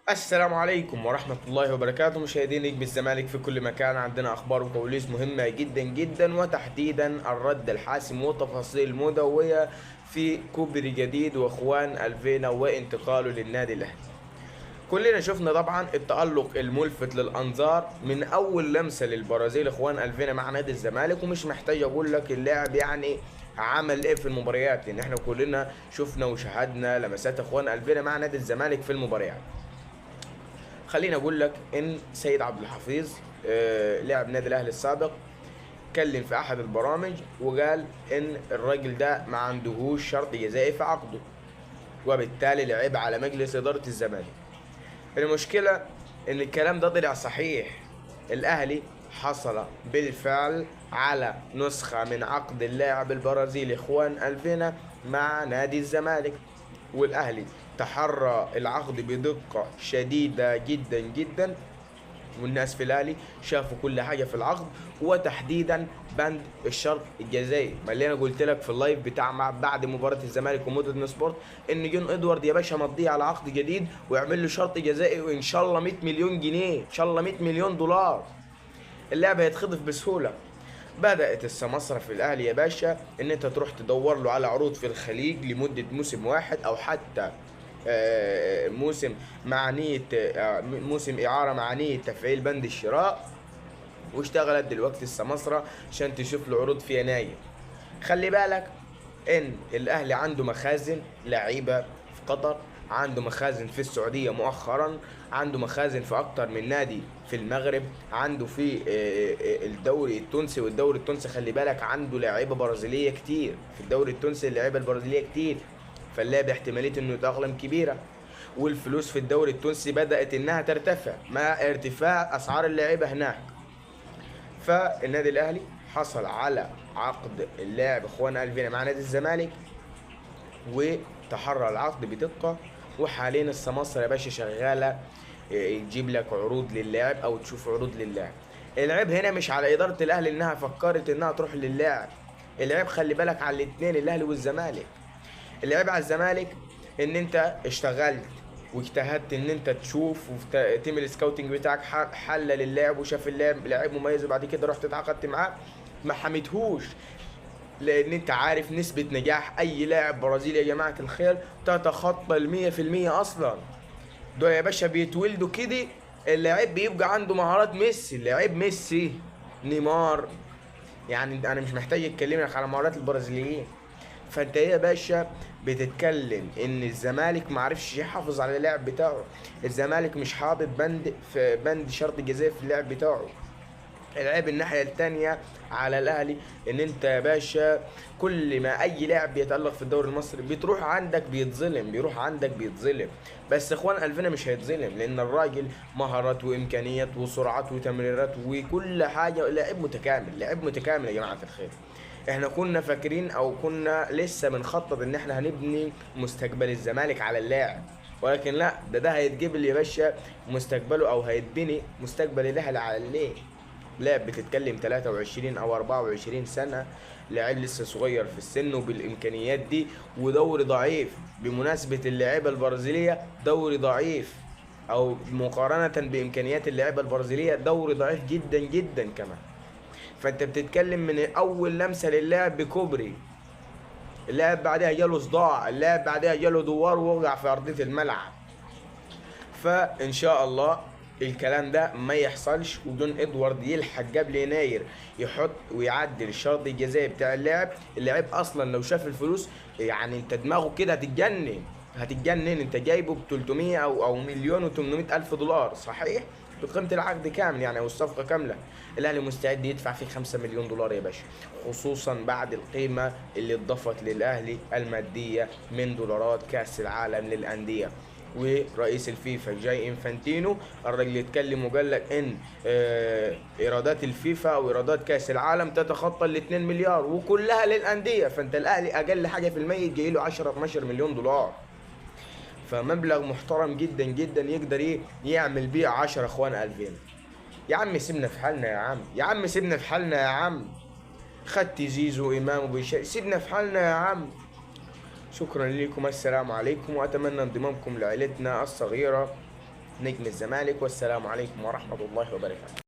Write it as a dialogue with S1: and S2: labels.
S1: السلام عليكم ورحمة الله وبركاته مشاهدين نجم الزمالك في كل مكان. عندنا أخبار وكواليس مهمة جدا جدا، وتحديدا الرد الحاسم وتفاصيل مدوية في كوبري جديد وخوان ألفينا وانتقاله للنادي الأهلي. كلنا شفنا طبعا التألق الملفت للأنظار من أول لمسة للبرازيل خوان ألفينا مع نادي الزمالك، ومش محتاج أقول لك اللاعب يعني عمل ايه في المباريات، لأن احنا كلنا شفنا وشاهدنا لمسات خوان ألفينا مع نادي الزمالك في المباريات. خليني اقول لك ان سيد عبد الحفيظ لاعب نادي الاهلي السابق اتكلم في احد البرامج وقال ان الراجل ده ما عندهوش شرط جزائي في عقده، وبالتالي لعب على مجلس ادارة الزمالك. المشكلة ان الكلام ده طلع صحيح، الاهلي حصل بالفعل على نسخه من عقد اللاعب البرازيلي خوان ألفينا مع نادي الزمالك، والاهلي تحرى العقد بدقة شديدة جدا جدا، والناس في الاهلي شافوا كل حاجة في العقد، وتحديدا بند الشرط الجزائي. ما اللي انا قلت لك في ال live بتاع بعد مباراة الزمالك ومودرن سبورت ان جون ادوارد يا باشا مضيه على عقد جديد ويعمل له شرط جزائي وان شاء الله 100 مليون جنيه، ان شاء الله 100 مليون دولار. اللاعب هيتخطف بسهولة. بدأت السمسرة في الأهلي يا باشا إن أنت تروح تدور له على عروض في الخليج لمدة موسم واحد أو حتى موسم مع نية موسم إعارة مع نية تفعيل بند الشراء. واشتغلت دلوقتي السمسرة عشان تشوف له عروض في يناير. خلي بالك إن الأهلي عنده مخازن لعيبة في قطر، عنده مخازن في السعودية مؤخرا، عنده مخازن في أكتر من نادي في المغرب، عنده في الدوري التونسي، والدوري التونسي خلي بالك عنده لعيبة برازيلية كتير في الدوري التونسي، اللعيبة البرازيلية كتير، فاللاعب احتمالية انه يتأقلم كبيرة. والفلوس في الدوري التونسي بدأت انها ترتفع مع ارتفاع اسعار اللعيبة هناك. فالنادي الاهلي حصل على عقد اللاعب خوان ألفينا مع نادي الزمالك وتحرى العقد بدقة، وحاليا السماسرة يا باشا شغالة تجيب لك عروض للاعب او تشوف عروض للاعب. العيب هنا مش على إدارة الأهلي إنها فكرت إنها تروح للاعب، العيب خلي بالك على الاتنين الأهلي والزمالك. العيب على الزمالك إن أنت اشتغلت واجتهدت إن أنت تشوف وتم ال scouting بتاعك حلل اللاعب وشاف اللاعب لاعب مميز، وبعد كده رحت اتعاقدت معاه ما حميتهوش، لان انت عارف نسبة نجاح اي لاعب برازيلي يا جماعة الخير تتخطى 100% اصلا. دول يا باشا بيتولدوا كده، اللاعب بيبقى عنده مهارات ميسي، اللاعب ميسي نيمار، يعني انا مش محتاج اتكلم لك على مهارات البرازيليين. فانت ايه يا باشا بتتكلم ان الزمالك معرفش يحافظ على اللاعب بتاعه، الزمالك مش حاطط بند في بند شرط جزائي في اللاعب بتاعه. العيب الناحية التانية على الأهلي إن أنت يا باشا كل ما أي لاعب بيتألق في الدوري المصري بتروح عندك بيتظلم، بيروح عندك بيتظلم. بس خوان ألفينا مش هيتظلم، لأن الراجل مهارات وإمكانيات وسرعات وتمريرات وكل حاجة، لاعب متكامل، لاعب متكامل يا جماعة الخير. احنا كنا فاكرين أو كنا لسه بنخطط إن احنا هنبني مستقبل الزمالك على اللاعب، ولكن لا، ده هيتجيب يا باشا مستقبله أو هيتبني مستقبل الأهلي على الليل. لاعب بتتكلم 23 او 24 سنة، لاعب لسه صغير في السن وبالامكانيات دي، ودوري ضعيف بمناسبة اللعيبة البرازيلية، دوري ضعيف او مقارنة بامكانيات اللعيبة البرازيلية دوري ضعيف جدا جدا كمان. فانت بتتكلم من اول لمسة للاعب بكوبري، اللاعب بعدها جاله صداع، اللاعب بعدها جاله دوار ووقع في ارضية الملعب. فان شاء الله الكلام ده ما يحصلش، وجون ادوارد يلحق قبل يناير يحط ويعدل الشرط الجزائي بتاع اللاعب. اللاعب اصلا لو شاف الفلوس يعني انت دماغه كده هتتجنن، هتتجنن. انت جايبه ب 300 او 1,800,000 دولار، صحيح بقيمة العقد كامل يعني او الصفقة كاملة. الاهلي مستعد يدفع فيه 5 مليون دولار يا باشا، خصوصا بعد القيمة اللي اتضافت للاهلي المادية من دولارات كاس العالم للاندية. ورئيس الفيفا جاي انفانتينو الراجل اتكلم وقال لك ان ايرادات الفيفا او ايرادات كاس العالم تتخطى ال 2 مليار وكلها للاندية. فانت الاهلي اقل حاجة في الميت جاي له 10 12 مليون دولار، فمبلغ محترم جدا جدا يقدر ايه يعمل بيه 10 خوان ألفينا. يا عم سيبنا في حالنا يا عم، يا عم سيبنا في حالنا يا عم. خدت زيزو امام وبن، سيبنا في حالنا يا عم. شكرا لكم، السلام عليكم، وأتمنى انضمامكم لعائلتنا الصغيرة. نجم الزمالك. والسلام عليكم ورحمة الله وبركاته.